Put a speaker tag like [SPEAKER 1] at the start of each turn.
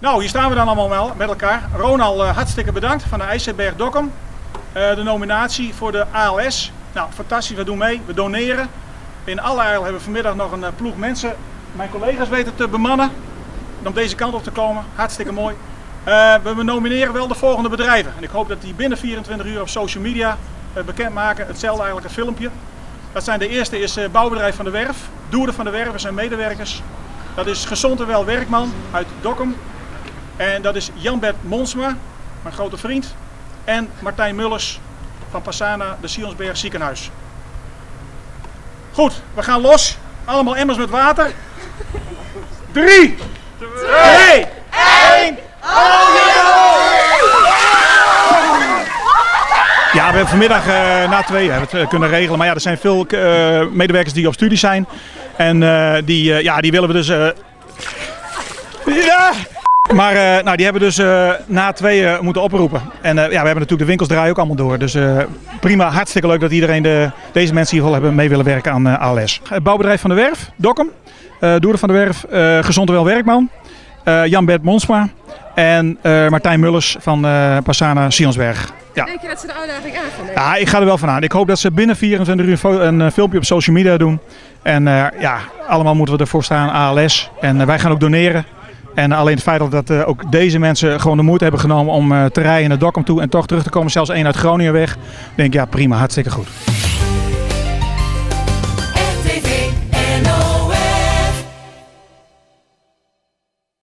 [SPEAKER 1] Nou, hier staan we dan allemaal met elkaar. Ronald, hartstikke bedankt van de IJsselberg Dokkum. De nominatie voor de ALS. Nou, fantastisch, we doen mee, we doneren. In Allerijl hebben we vanmiddag nog een ploeg mensen, mijn collega's weten te bemannen. Om deze kant op te komen, hartstikke mooi. We nomineren wel de volgende bedrijven. En ik hoop dat die binnen 24 uur op social media bekendmaken. Hetzelfde eigenlijk een filmpje. Dat zijn de eerste is Bouwbedrijf van de Werf, Doerde van de Werf en zijn medewerkers. Dat is Gezond en Wel Werkman uit Dokkum. En dat is Jan-Bert Monsma, mijn grote vriend. En Martijn Mullers van Passana, de Sionsberg Ziekenhuis. Goed, we gaan los. Allemaal emmers met water. 3, 2, 1. Ja, we hebben vanmiddag na 2 hebben we het kunnen regelen. Maar ja, er zijn veel medewerkers die op studie zijn. En die willen we dus... ja! Maar die hebben dus na 2 moeten oproepen. En we hebben natuurlijk de winkels draaien ook allemaal door. Dus prima, hartstikke leuk dat iedereen deze mensen in ieder geval hebben mee willen werken aan ALS. Het bouwbedrijf van de Werf, Dokkum. Doerde van de Werf, Gezond en Wel Werkman. Jan-Bert Monsma en Martijn Mullers van Passana Sionsberg. Ja.
[SPEAKER 2] Denk je dat ze de uitdaging aan gaan nemen?
[SPEAKER 1] Ja, ik ga er wel van aan. Ik hoop dat ze binnen 24 uur een filmpje op social media doen. En allemaal moeten we ervoor staan, ALS. En wij gaan ook doneren. En alleen het feit dat ook deze mensen gewoon de moeite hebben genomen om te rijden naar Dokkum toe en toch terug te komen, zelfs één uit Groningen weg. Denk ik, ja prima, hartstikke goed.